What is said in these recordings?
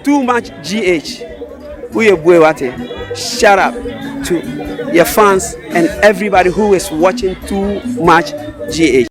Too much GH woyɛ bue wate shut up to your fans and everybody who is watching too much GH.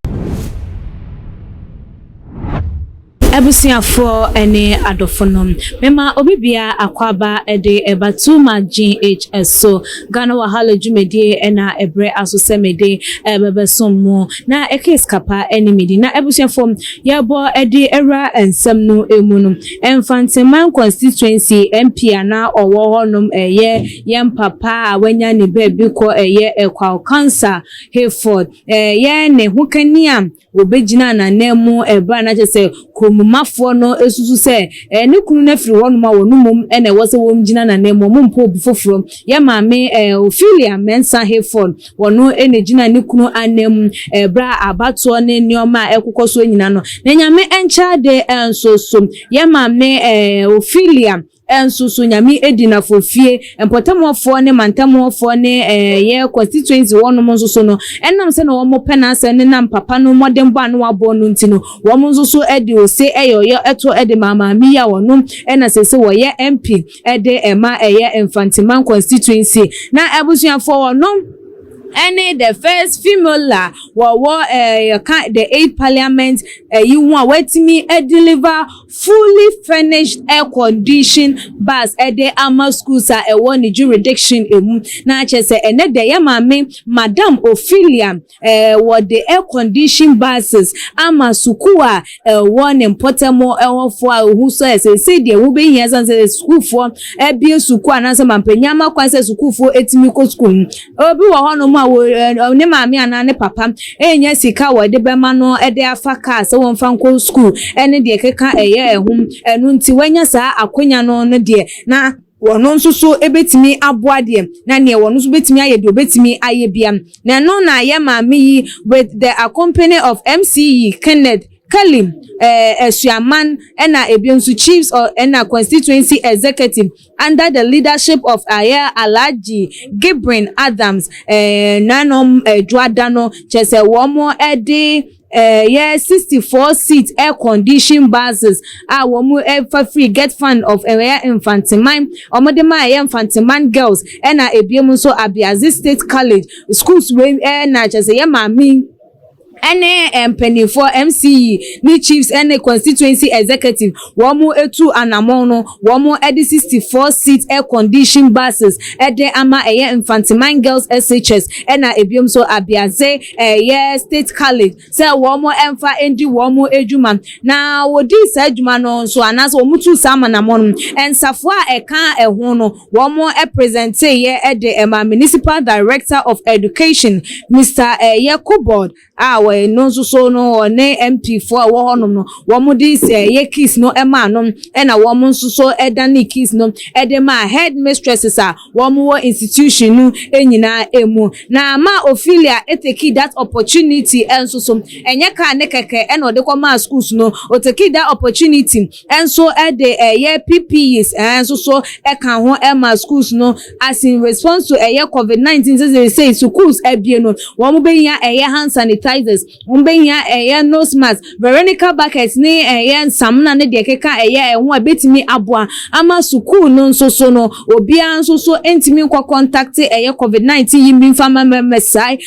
Abusuafoɔ ne adɔfonom, mema obi biara akwaaba de ɛba Too Much GH so. Ghana Wahala dwumadie na ɛbrɛ aso sɛ mede ɛbɛbɛsom mo na ɛka sikapa ne medi. Na abusuafoɔ, yɛbɔ de awura nsɛm no mu no, Mfanteman constituency MP a na ɔwɔ hɔnom ɛyɛ yɛn papa a wanya ne baabi kɔ ɛyɛ Ɛkwaw Cancer Hayford ɛyɛ ne ho kani a wɔbɛgyina n'anan mu ɛberɛ a na kyerɛ sɛ kuromumafoɔ no susu sɛ ɛɛ ne kunu no afiri hɔnom a wɔn mmom na ɛwɔ sɛ wɔgyina n'anan mu, wɔn mpo obi foforɔ. Yɛ maame Ophelia Mensah Hayford, wɔno na gyina ne kunu anan mu ɛberɛ a abatoɔ ne nneɛma a ɛkokɔ soɔ nyinaa no. Na Nyame nkyɛ ade nso so, yɛ maame Ophelia nso so Nyame edi n'afɔfie mpɔtamuafoɔ ne mantamuafoɔ ne ɛyɛ constituency hɔnom nso so no, ɛnam sɛ na wɔn pɛ n'asɛm ne nam papa no mmɔdenbɔ a na wabɔ no nti no, wɔn nso so de ose ɛyɛ ɔyɛ ɛto de ma maame yi a wɔnom ɛna sese wɔyɛ MP ɛde ɛma ɛyɛ Mfanteman constituency. Na abusuafoɔ, wɔnom ɛne the first female a wɔwɔ yɛka the eighth parliament ɛyi ho a wɔatumi deliver fully furnished air condition bus ɛde ama schools a ɛwɔ ne jurisdiction emu. Na kyerɛ sɛ ɛnɛ deɛ, yɛ maame Madam Ophelia wɔde air condition buses ama sukuu a ɛwɔ ne mpɔtam ɛwɔfoɔ a ohu sɛ sɛsɛ deɛ ɛho bɛhia sɛ sukuufoɔ ɛbie sukuu anaasɛ mampanyin ama kwan sɛ sukuufoɔ etumi kɔ sukuu mu. Obi wɔ hɔnom a wɔ ne maame anaa ne papa ɛnya sika wɔde bɛma no ɛde afa kaa sɛ wɔmfa nkɔ sukuu ɛne deɛ keka ɛyɛ ɛho ɛno nti, wɔanya saa akonya no deɛ na wɔn nso so ebetumi aboa deɛ na nea wɔn nso betumi ayɛ deɛ obetumi ayɛ bia. Na ɛno na yɛ maame yi, with the accompany of MCE Kenneth Kalim Asuaman, ɛna ebi nso chiefs or ɛna constituency executive under the leadership of ayɛ Alhaji Gibrin Adams, nanom ɛdwoada no kyerɛ sɛ wɔn ɛde ɛyɛ 64 seat air condition buses a wɔn ɛfa free GETFund of ɛyɛ Mfanteman, wɔn de ma ɛyɛ Mfanteman Girls ɛna ebiem nso Abeadze State College schools wei. Ɛna kyerɛ sɛ yɛ maame ɛne mpanimfoɔ MCE ne chiefs ɛne constituency executive wɔn etu anamɔn no, wɔn ɛde 64 seat air condition buses ɛde ama ɛyɛ Mfanteman Girls SHS ɛna ebiem nso Abeadze ɛyɛ State College sɛ wɔn ɛmfa ɛndi wɔn adwuma. Na wɔdi saa adwuma no nso anaasɛ wɔn tu saa amanamɔ no, nsafoa a ɛka ɛho no, wɔn ɛpresente yɛ ɛde ɛma Municipal Director of Education, Mr ɛyɛ Kobod, a wɔn no nso so no ɔne MP foɔ a ɛwɔ hɔnom no, wɔn de sɛ ɛyɛ keys no ɛmaa no, ɛna wɔn nso so ɛdane keys no ɛde maa head mistresses a wɔn wɔ institution no nyinaa emu. Na ama Ophelia etake that opportunity ɛnso so, ɛnyɛ kaa ne kɛkɛ ɛna ɔde kɔ maa schools no, otake that opportunity ɛnso ɛde ɛyɛ PPEs ɛnso so ɛka ho ɛma schools no as in response to ɛyɛ COVID-19. Sɛ sɛ schools ɛbie no, wɔn bɛnya ɛyɛ hand sanitizers, wɔn bɛnya ɛyɛ nose mask, Veronica bucket ne ɛyɛ nsamina ne deɛ keka ɛyɛ ɛho a ɛbɛtumi aboa ama sukuu no nso so no, obiara nso so ntumi nkɔ contact ɛyɛ COVID-19 yi bi nfa mɛmɛmɛsae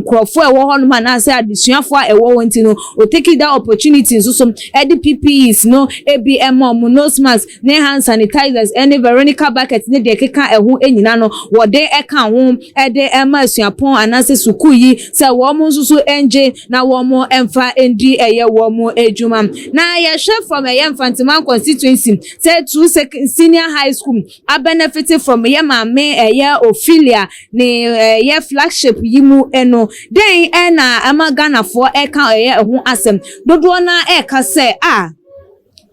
nkurɔfoɔ a ɛwɔ hɔnom anaasɛ adesuafoɔ a ɛwɔ hɔ. Nti no, otake that opportunity nso so ɛde PPEs no ebi ɛma ɔmo, nose mask ne hand sanitizers ɛne Veronica bucket ne deɛ keka ɛho nyinaa no, wɔde ɛka ho ɛde ɛma asuapɔn anaasɛ sukuu yi sɛ wɔn nso so ɛngye na wɔn ɛmfa ndi ɛyɛ wɔn adwuma. Na yɛhwɛ from ɛyɛ Mfanteman constituency sɛ two senior high school abenefit from yɛ maame ɛyɛ Ophelia ne ɛyɛ flagship yi mu ɛno den, ɛna ɛma Ghanafoɔ ɛka ɛyɛ ɛho asɛm dodoɔ na ɛka sɛ a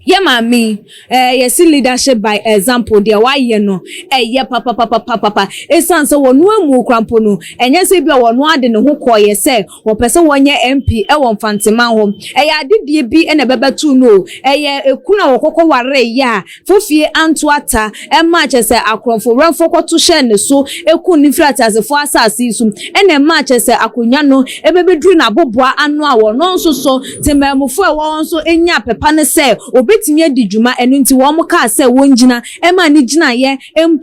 yɛ maame yɛsi leadership by example. Deɛ wayɛ no ɛyɛ papapapapapa, esan sɛ wɔn emu krampo no, ɛnyɛ sɛ bi a wɔn ade ne ho kɔɔyɛ sɛ wɔpɛ sɛ wɔnyɛ MP ɛwɔ Mfantema hɔ. Ɛyɛ adedie bi ɛna ɛbɛbɛtu no o, ɛyɛ ekunu a wɔkɔkɔ ware yɛ a fofie anto ata ɛma kyɛ sɛ akorɔmfo wɛnfo kɔto hyɛ ne so eku ne firi ateasefoɔ asase yi so, ɛna ɛma kyɛ sɛ akonnwa no ɛbɛbɛduru n'aboboa ano a wɔn nso so temamufoɔ a ɛwɔ hɔ nso enya pepa ne sɛ obe. Wɔbɛtumi adi dwuma, ɛno nti wɔn kaa sɛ wɔngyina, ɛma ne gyinaeɛ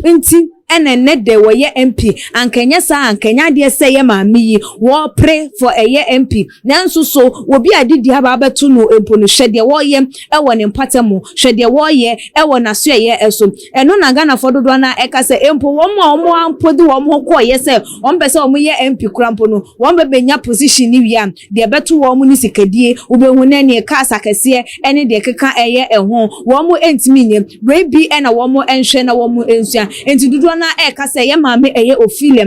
nti ɛna ɛnɛ de wɔyɛ MP. Anka ɛnyɛ saa, anka ɛnyɛ adeɛ sɛ ɛyɛ maame yi wɔpere for ɛyɛ MP. Nanso so obi a didi aba abɛto no mpo no, hwɛ deɛ wɔreyɛ ɛwɔ ne mpata mu, hwɛ deɛ wɔreyɛ ɛwɔ n'asoɛyɛ ɛso. Ɛno na Ghanafoɔ dodoɔ no ɛka sɛ mpo wɔn a wɔn ampo de wɔn ho kɔɔyɛ sɛ wɔn pɛ sɛ wɔn yɛ MP kora mpo no, wɔn bɛbɛnya position ni wie a, deɛ ɛbɛto wɔn ne sikadie, wobɛhu ne neɛ cars akɛseɛ ɛne deɛ keka ɛyɛ ɛho. Wɔn ntumi nye wei bi, ɛna wɔn nhwɛ na wɔn nsua. Nti dodoɔ no ɛka sɛ yɛ maame ɛyɛ Ophelia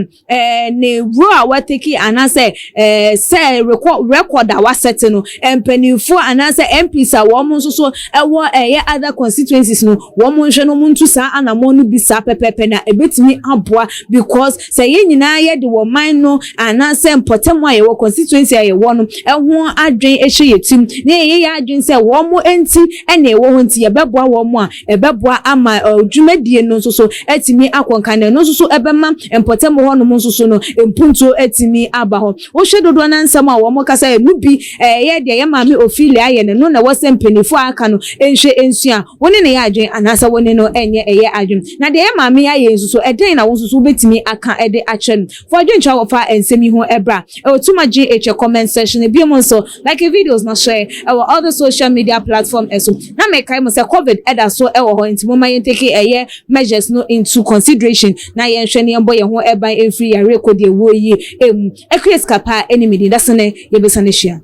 ne role a watake anaasɛ sɛ record a wasɛte no, mpanimfoɔ anaasɛ MPs a wɔn nso so ɛwɔ ɛyɛ other constituencies no, wɔn nhwɛ no, wɔn ntu saa anammɔn no bi saa pɛpɛɛpɛ na ebetumi aboa, because sɛ yɛn nyinaa yɛde wɔ man no anaasɛ mpɔtam a yɛwɔ, constituency a yɛwɔ no ɛho adwen ɛhyɛ yɛ tim na yɛyɛ yɛ adwen sɛ wɔn nti ɛna ɛwɔ hɔ, nti yɛbɛboa wɔn a, ɛbɛboa ama dwumadie no nso so ɛtumi akɔ nkan, na ɛno nso so ɛbɛma mpɔtam hɔnom nso so no mpuntuo ɛtumi aba hɔ. Wohwɛ dodoɔ no nsɛm a wɔn kasa, ɛnu bi ɛyɛ deɛ yɛ maame Ophelia ayɛ no no na wɔsɛ mpanimfoɔ a aka no nhwɛ nsua. Wɔne ne yɛ adwen anaasɛ wɔne no ɛnyɛ ɛyɛ adwen, na deɛ yɛ maame ayɛ nso so, ɛdɛn na wɔn nso so wobɛtumi aka ɛde akyerɛ no? For adwenkyerɛ wɔfa nsɛm yi ho ɛbra ɛwɔ Tuma GH comment section. Ebi mu nso, like videos na share ɛwɔ all the social media platform ɛso. Na mɛkae mo sɛ COVID ɛda so ɛwɔ hɔ, nti mo ma yɛn take ɛyɛ measures no into consideration na yɛnhwɛ ne yɛn bɔ yɛn ho ɛban ɛmfiri yare kɔ deɛ ɛwɔ yi emu. Ɛkuyɛ sika paa ɛne mi di dasene, yɛbɛsa ne hyia.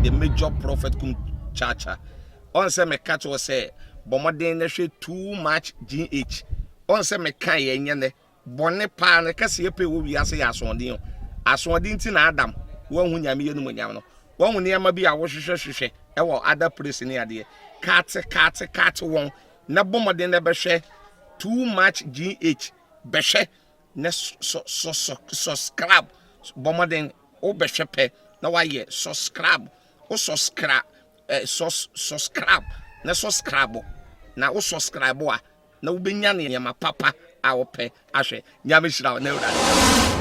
The major prophet kum chacha ɔn sɛ meka kyerɛ sɛ bɔ mmɔden na hwɛ Too Much GH. Ɔn sɛ meka yɛ nyɛ nɛ bɔne paa no kɛseɛ pɛ wɔ wiase yɛ asoɔden o. Asoɔden nti na Adam wanhu Nyame yɛ no mu nyam no. Wahu nneɛma bi a wohwehwɛ hwehwɛ ɛwɔ other place ne adeɛ. Kaate kaate kaate wɔn na bɔ mmɔden na bɛhwɛ Too Much GH, bɛhwɛ na subscribe. Bɔ mmɔden wobɛhwɛ pɛ na wayɛ subscribe. Wo subscribe subscribe na subscribe na wo subscribe a na wobɛnya nneɛma papa a wopɛ ahwɛ. Nyame hyira wo na Awurade.